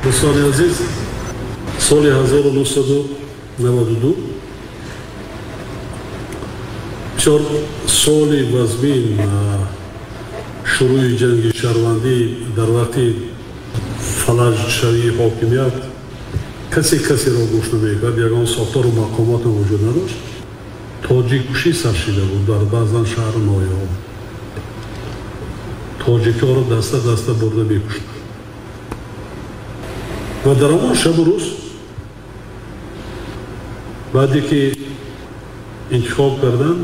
Дӯстони азиз, соли 1992 бисёр соли вазмин, шурӯи ҷанги шаҳрвандӣ, дар вақти фалаҷшавии ҳокимият касе касеро гӯш намекард, ягон сохтору мақомотам вуҷуд надошт. Тоҷиккушӣ сар шида буд дар баъзан шаҳру ноҳияҳо. Тоҷикҳоро даста даста бурда мекуштанд. Ва дар ҳамон шабу рӯз баъде ки интихоб кардам,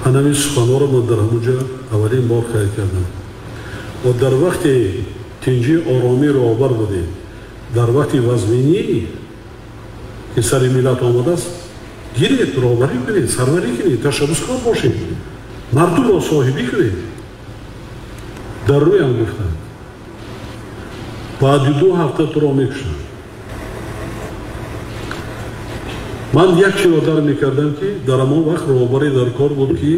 ҳамин суханҳоро ман дар ҳамон ҷо аввалин бор қайд кардам. Ва дар вақти тинҷӣ оромӣ роҳбар будем, дар вақти вазминӣ ки сари миллат омадааст, гиред, роҳбарӣ кунед, сарварӣ кунед, ташаббускор бошед, мардумро соҳибӣ кунед. Дар рӯям гуфтанд, баъди 2 ҳафта туро мекушанд. Ман як чиро дар мекардам, ки дар ҳамон вақт роҳбарӣ дар кор буд, ки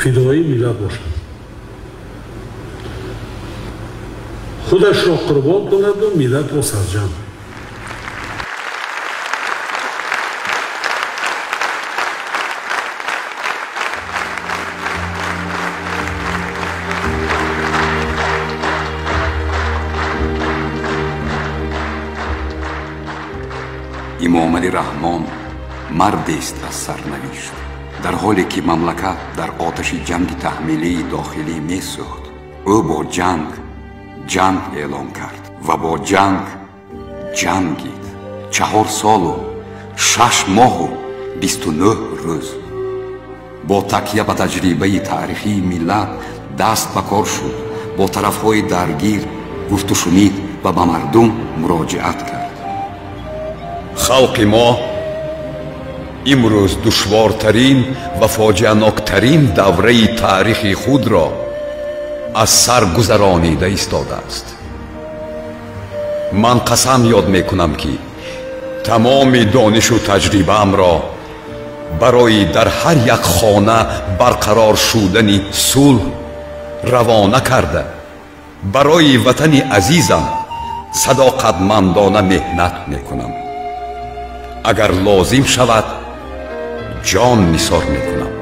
фидоии миллат бошад, худашро қурбон кунаду миллатро сарҷамъ. Эмомалӣ Раҳмон мардест аз сарнавишт. Дар ҳоле ки мамлакат дар оташи ҷанги таҳмилии дохилӣ месӯхт, ӯ бо ҷанг ҷанг эълон кард ва бо ҷанг ҷангид. 4 солу 6 моҳу 29 рӯз. Бо такя ба таҷрибаи таърихии миллат даст ба кор шуд, бо тарафҳои даргир гуфтушунид ва ба мардум муроҷиат кард. Халқи мо имрӯз душвортарин ва фоҷианоктарин давраи таърихи худро аз сар гузаронида истодааст. Ман қасам ёд мекунам, ки тамоми донишу таҷрибаамро барои дар ҳар як хона барқарор шудани сулҳ равона карда, барои ватани азизам садоқатмандона меҳнат мекунам. Агар лозим шавад, ҷон нисор мекунам.